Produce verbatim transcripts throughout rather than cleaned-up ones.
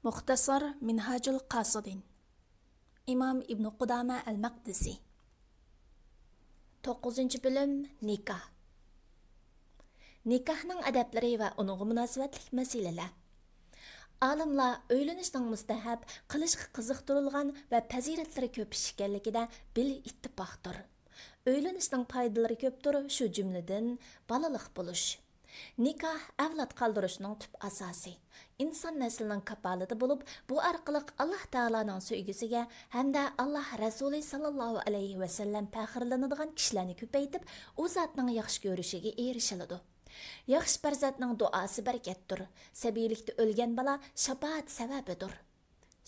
مۇختەسار مىنھاجۇل قاسىدىن. ئىمام ئىبنى قۇدامە ئەل مەقدىسى. توققۇزىنچى بۆلۈم. نىكاھ. نىكاھنىڭ ئەدەپلىرى ۋە ئۇنىڭغا مۇناسىۋەتلىك مەسىلىلەر. ئالىملار ئۆيلىنىشنىڭ مۇستەھەب، قىلىشقا قىزىقتۇرۇلغان ۋە پەزىلەتلىرى كۆپ ئىش ئىكەنلىكىدە بىل ئىتتىپاقتۇر. ئۆيلىنىشنىڭ پايدىلىرى كۆپتۇر، شۇ جۈملىدىن بالىلىق بولۇش. نىكاھ ئەۋلاد قالدۇرۇشنىڭ تۈپ ئاساسى. ئىنسان نەسلىنىڭ كاپالىتى بولۇپ، بۇ ئارقىلىق ئاللاھ تائالانىڭ سۆيگۈسىگە ھەمدە ئاللاھ رەسۇلى ساللاللاھۇ ئەلەيھى ۋەسەللەم پەخىرلىنىدىغان كىشىلەرنى كۆپەيتىپ، ئۇ زاتنىڭ ياخشى كۆرۈشىگە ئېرىشىلىدۇ. ياخشى پەرزەنتنىڭ دۇئاسى بەرىكەتتۇر. سەبىيلىكتە ئۆلگەن بالا شاپائەت سەۋەبىدۇر.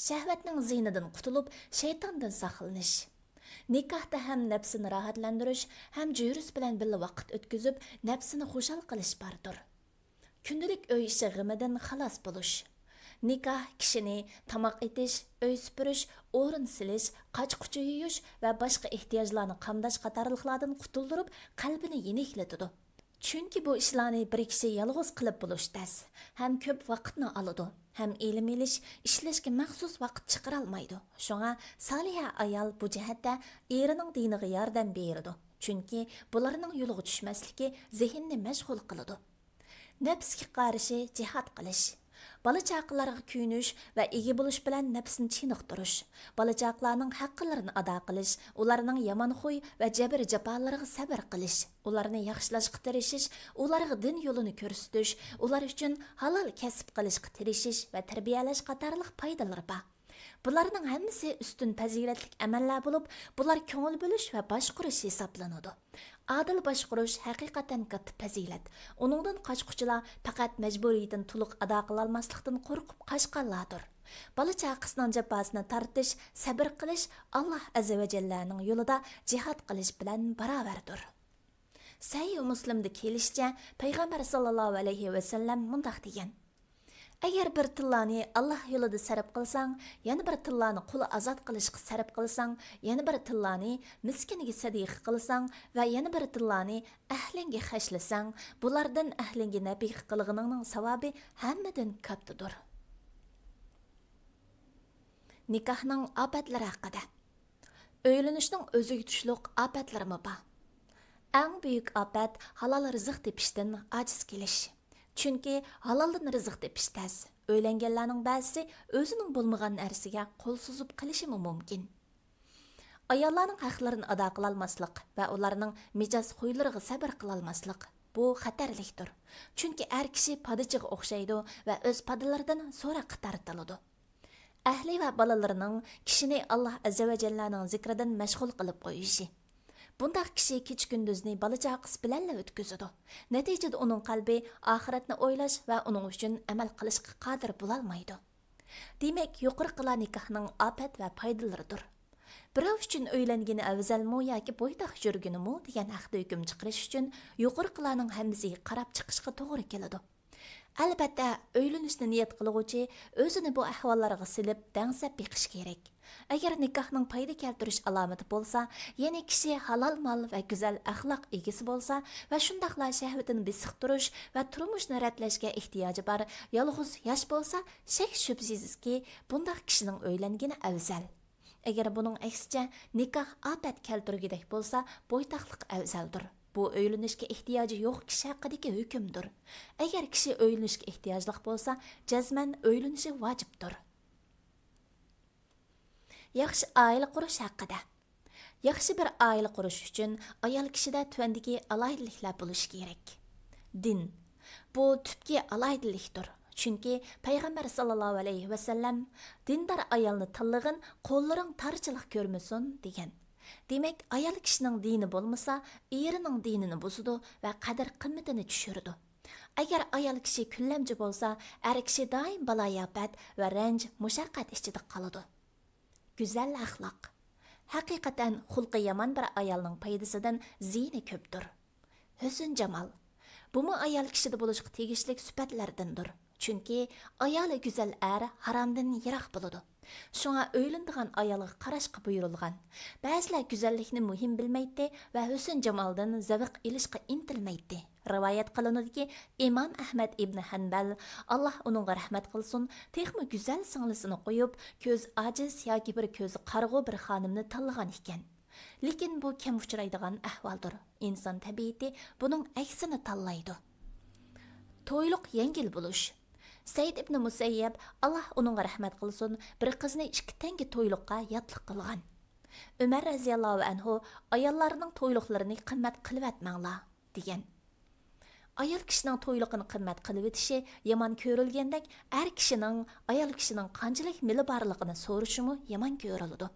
شەھۋەتنىڭ زىيىنىدىن قۇتۇلۇپ، شەيتاندىن ساقلىنىش. نىكاھتا ھەم نەپسىنى راھەتلەندۈرۈش، ھەم جۆرىسى بىلەن بىللە ۋاقىت ئۆتكۈزۈپ، نەپسىنى خۇشال قىلىش باردۇر. كۈندىلىك ئۆي ئىشى غېمىدىن خالاس بولۇش. نىكاھ كىشىنى تاماق ئېتىش، ئۆي سۈپۈرۈش، ئورۇن سېلىش، قاچا-قۇچا يۇيۇش ۋە باشقا ئېھتىياجلارنى قامداش قاتارلىقلاردىن قۇتۇلدۇرۇپ، قەلبىنى يېنىكلىتىدۇ. چۈنكى بۇ ئىشلارنى بىر كىشى يالغۇز قىلىپ بولۇش تەس، ھەم كۆپ ۋاقىتنى ئالىدۇ، ھەم ئىلىم ئېلىش، ئىشلەشكە مەخسۇس ۋاقىت چىقىرالمايدۇ. شۇڭا سالىھە ئايال بۇ جەھەتتە ئېرىنىڭ دىنىغا ياردەم بېرىدۇ، چۈنكى بۇلارنىڭ يولىغا چۈشمەسلىكى زېھىننى مەشغۇل قىلىدۇ. نەپسكە قارشى جىھاد قىلىش. بالا-چاقىلارغا كۆيۈنۈش ۋە ئىگە بولۇش بىلەن نەپسنى چېنىقتۇرۇش. بالا-چاقىلارنىڭ ھەققىلىرىنى ئادا قىلىش، ئۇلارنىڭ يامان خۇي ۋە جەبىر-جاپالىرىغا سەۋر قىلىش، ئۇلارنى ياخشىلاشقا تىرىشىش، ئۇلارغا دىن يولىنى كۆرسىتىش، ئۇلار ئۈچۈن ھالال كەسىپ قىلىشقا تىرىشىش ۋە تەربىيەلەش قاتارلىق پايدىلىرى بار. بۇلارنىڭ ھەممىسى ئۈستۈن پەزىلەتلىك ئەمەللەر بولۇپ، بۇلار كۆڭۈل بۆلۈش ۋە باشقۇرۇش ھېسابلىنىدۇ. ئادىل باشقۇرۇش ھەقىقەتەن كاتتا پەزىلەت. ئۇنىڭدىن قاچقۇچىلار پەقەت مەجبۇرىيىتىنى تولۇق ئادا قىلالماسلىقتىن قورقۇپ قاچقانلاردۇر. بالا-چاقىسىنىڭ جاپاسىنى تارتىش، سەبر قىلىش ئاللاھ ئەززە ۋە جەللەنىڭ يولىدا جىھاد قىلىش بىلەن باراۋەردۇر. سەھىھ مۇسلىمدا كېلىشىچە، پەيغەمبەر ساللاللاھۇ ئەلەيھى ۋەسەللەم مۇنداق دېگەن: ئەگەر بىر تىللانى ئاللاھ يولىدا سەرپ قىلساڭ، يەنە بىر تىللانى قۇل ئازاد قىلىشقا سەرپ قىلساڭ، يەنە بىر تىللانى مىسكىنگە سەدىقە قىلساڭ ۋە يەنە بىر تىللانى ئەھلىڭگە خەجلىسەڭ، بۇلاردىن ئەھلىڭگە نەپىقە قىلغىنىڭنىڭ ساۋابى ھەممىدىن كاتتىدۇر. نىكاھنىڭ ئاپەتلىرى ھەققىدە. ئۆيلىنىشنىڭ ئۆزىگە تۇشلۇق ئاپەتلىرىمۇ بار. ئەڭ بۈيۈك ئاپەت ھالال رىزىق تېپىشتىن ئاجىز كېلىش. چۈنكى ھالالدىن رىزىق تېپىش تەس. ئۆيلەنگەنلەرنىڭ بەزىسى ئۆزىنىڭ بولمىغان نەرسىگە قول سوزۇپ قېلىشىمۇ مۇمكىن. ئاياللارنىڭ ھەقلىرىنى ئادا قىلالماسلىق ۋە ئۇلارنىڭ مىجەز خۇيلىرىغا سەۋر قىلالماسلىق، بۇ خەتەرلىكتۇر. چۈنكى ئەر كىشى پادىچىغا ئوخشايدۇ ۋە ئۆز پادىلىرىدىن سوراققا تارتىلىدۇ. ئەھلى ۋە بالىلىرىنىڭ كىشىنى ئاللاھ ئەززە ۋە جەللەنىڭ زىكرىدىن مەشغۇل قىلىپ قويۇشى. بۇنداق كىشى كېچە-كۈندۈزنى بالا-چاقىسى بىلەنلا ئۆتكۈزىدۇ. نەتىجىدە ئۇنىڭ قەلبى ئاخىرەتنى ئويلاش ۋە ئۇنىڭ ئۈچۈن ئەمەل قىلىشقا قادىر بولالمايدۇ. دېمەك، يۇقىرىقىلار نىكاھنىڭ ئاپەت ۋە پايدىلىرىدۇر. بىراۋ ئۈچۈن ئۆيلەنگىنى ئەۋزەلمۇ ياكى بويتاق يۈرگىنىمۇ دېگەن ھەقتە ھۆكۈم چىقىرىش ئۈچۈن يۇقىرىقىلارنىڭ ھەممىسىگە قاراپ چىقىشقا توغرا كېلىدۇ. ئەلبەتتە، ئۆيلىنىشنى نىيەت قىلغۇچى ئۆزىنى بۇ ئەھۋاللارغا سېلىپ، دەڭسەپ بېقىشى كېرەك. ئەگەر نىكاھنىڭ پايدا كەلتۈرۈش ئالامىتى بولسا، يەنى كىشى ھالال مال ۋە گۈزەل ئەخلاق ئىگىسى بولسا ۋە شۇنداقلا شەھۋىتىنى بېسىقتۇرۇش ۋە تۇرمۇشنى رەتلەشكە ئېھتىياجى بار يالغۇز ياش بولسا، شەك-شۈبھىسىزكى، بۇنداق كىشىنىڭ ئۆيلەنگىنى ئەۋزەل. ئەگەر بۇنىڭ ئەكسىچە نىكاھ ئاپەت كەلتۈرگۈدەك بولسا، بويتاقلىق ئەۋزەلدۇر. بۇ ئۆيلىنىشكە ئېھتىياجى يوق كىشى ھەققىدىكى ھۆكۈمدۇر. ئەگەر كىشى ئۆيلىنىشكە ئېھتىياجلىق بولسا، جەزمەن ئۆيلىنىشى ۋاجىپتۇر. ياخشى ئائىلە قۇرۇش ھەققىدە. ياخشى بىر ئائىلە قۇرۇش ئۈچۈن ئايال كىشىدە تۆۋەندىكى ئالاھىدىلىكلەر بولۇشى كېرەك. دىن. بۇ تۈپكى ئالاھىدىلىكتۇر. چۈنكى پەيغەمبەر ساللاللاھۇ ئەلەيھى ۋەسەللەم، «دىندار ئايالنى تاللىغىن، قوللىرىڭ تارچىلىق كۆرمىسۇن» دېگەن. دېمەك، ئايال كىشىنىڭ دىنى بولمىسا، ئېرىنىڭ دىنىنى بۇزىدۇ ۋە قەدىر-قىممىتىنى چۈشۈرىدۇ. ئەگەر ئايال كىشى كۈنلەمچى بولسا، ئەر كىشى دائىم بالايىئاپەت ۋە رەنج، مۇشەققەت ئىچىدە قالىدۇ. گۈزەل ئەخلاق. ھەقىقەتەن، خۇلقى يامان بىر ئايالنىڭ پايدىسىدىن زىيىنى كۆپتۇر. ھۆسن جامال. بۇمۇ ئايال كىشىدە بولۇشقا تېگىشلىك سۈپەتلەردىندۇر. چۈنكى ئايالى گۈزەل ئەر ھارامدىن يىراق بولىدۇ. شۇڭا ئۆيلىنىدىغان ئايالغا قاراشقا بۇيرۇلغان. بەزىلەر گۈزەللىكنى مۇھىم بىلمەيتتى ۋە ھۆسن جامالدىن زەۋق ئېلىشقا ئىنتىلمەيتتى. رىۋايەت قىلىنىدۇكى، ئىمام ئەھمەد ئىبنى ھەنبەل، ئاللا ئۇنىڭغا رەھمەت قىلسۇن، تېخىمۇ گۈزەل سىڭلىسىنى قويۇپ، كۆزى ئاجىز ياكى بىر كۆزى قارىغۇ بىر خانىمنى تاللىغان ئىكەن. لېكىن بۇ كەم ئۇچرايدىغان ئەھۋالدۇر. ئىنسان تەبىئىتى بۇنىڭ ئەكسىنى تاللايدۇ. تويلۇق يەڭگىل بولۇش. سەئىد ئىبنى مۇسەييەب، ئاللا ئۇنىڭغا رەھمەت قىلسۇن، بىر قىزنى ئىككى تەڭگە تويلۇققا ياتلىق قىلغان. ئۆمەر رەزىياللاھۇ ئەنھۇ، ئاياللارنىڭ تويلۇقلىرىنى قىممەت قىلىۋەتمەڭلار، دېگەن. ئايال كىشىنىڭ تويلۇقىنى قىممەت قىلىۋېتىشى يامان كۆرۈلگەندەك، ئەر كىشىنىڭ ئايال كىشىنىڭ قانچىلىك مېلى بارلىقىنى سورىشىمۇ يامان كۆرۈلىدۇ.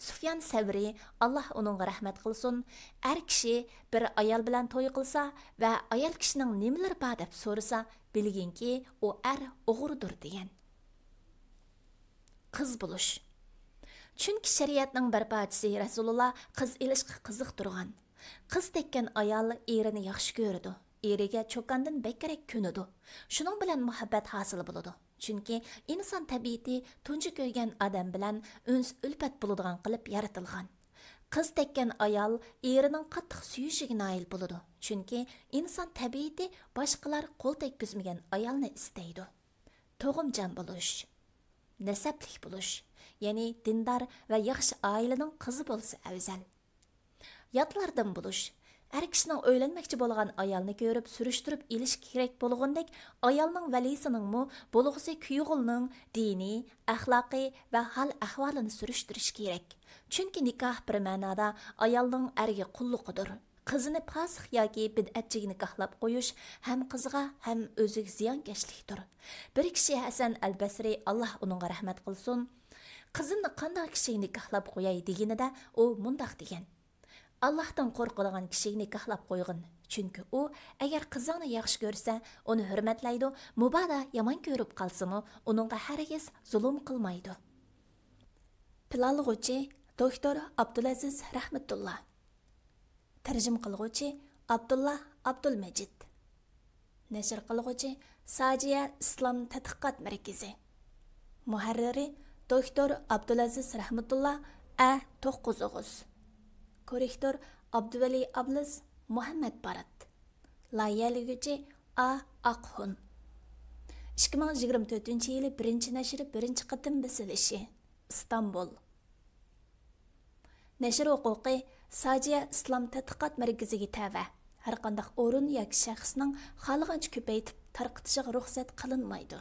سۇفيان سەۋرى، ئاللا ئۇنىڭغا رەھمەت قىلسۇن، ئەر كىشى بىر ئايال بىلەن توي قىلسا ۋە ئايال كىشىنىڭ نېمىلىرى بار دەپ سورىسا، بىلگىنكى، ئۇ ئەر ئوغرىدۇر، دېگەن. قىز بولۇش. چۈنكى شەرىئەتنىڭ بىر پارچىسى رەسۇلۇللا قىز ئېلىشقا قىزىقتۇرغان. قىز تەگكەن ئايال ئېرىنى ياخشى كۆرىدۇ، ئېرىگە چوكاندىن بەكرەك كۆنىدۇ. شۇنىڭ بىلەن مۇھەببەت ھاسىل بولىدۇ. چۈنكى ئىنسان تەبىئىتى تۇنجى كۆرگەن ئادەم بىلەن ئۈنس-ئۈلپەت بولىدىغان قىلىپ يارىتىلغان. قىز تەگكەن ئايال ئېرىنىڭ قاتتىق سۆيۈشىگە نائىل بولىدۇ. چۈنكى ئىنسان تەبىئىتى باشقىلار قول تەگكۈزمىگەن ئايالنى ئىستەيدۇ. تۇغۇمجان بولۇش. نەسەبلىك بولۇش، يەنى دىندار ۋە ياخشى ئائىلىنىڭ قىزى بولسا ئەۋزەل. ياتلاردىن بولۇش. ئەر كىشىنىڭ ئۆيلەنمەكچى بولغان ئايالنى كۆرۈپ سۈرۈشتۈرۈپ ئېلىش كېرەك بولغىنىدەك، ئايالنىڭ ۋەلىسىنىڭمۇ بولغۇسى كۈيئوغۇلنىڭ دىنىي، ئەخلاقىي ۋە ھال-ئەھۋالىنى سۈرۈشتۈرۈش كېرەك. چۈنكى نىكاھ بىر مەنادا ئايالنىڭ ئەرگە قۇللۇقىدۇر. قىزىنى پاسىق ياكى بىدئەتچىگە نىكاھلاپ قويۇش ھەم قىزغا، ھەم ئۆزىگە زىيانكەشلىكتۇر. بىر كىشى ھەسەن ئەل بەسرى، ئاللا ئۇنىڭغا رەھمەت قىلسۇن، قىزىمنى قانداق كىشىگە نىكاھلاپ قوياي دېگىنىدە، ئۇ مۇنداق دېگەن: ئاللاھتىن قورقىدىغان كىشىگە نىكاھلاپ قويغىن، چۈنكى ئۇ ئەگەر قىزىڭنى ياخشى كۆرسە، ئۇنى ھۆرمەتلەيدۇ، مۇبادا يامان كۆرۈپ قالسىمۇ، ئۇنىڭغا ھەرگىز زۇلۇم قىلمايدۇ. پىلانلىغۇچى، دوكتور ئابدۇلئەزىز رەھمەتۇللا. تەرجىمە قىلغۇچى، ئابدۇللا ئابدۇلمەجىت. نەشر قىلغۇچى، ساجىيە ئىسلام تەتقىقات مەركىزى. مۇھەررىرى، دوكتور ئابدۇلئەزىز رەھمەتۇللا، ئە توققۇز ئوغۇز. كوررېكتور، ئابدۇۋەلى ئابلىز، مۇھەممەد بارات. لايىھەلىگۈچى، ئا ئاقخۇن. ئىككى مىڭ يىگىرمە تۆتىنچى يىلى بىرىنچى نەشرى بىرىنچى قېتىم بېسىلىشى. ئىستانبۇل. نەشر ھوقۇقى ساجىيە ئىسلام تەتقىقات مەركىزىگە تەۋە. ھەرقانداق ئورۇن ياكى شەخسنىڭ خالىغانچە كۆپەيتىپ تارقىتىشىغا رۇخسەت قىلىنمايدۇ.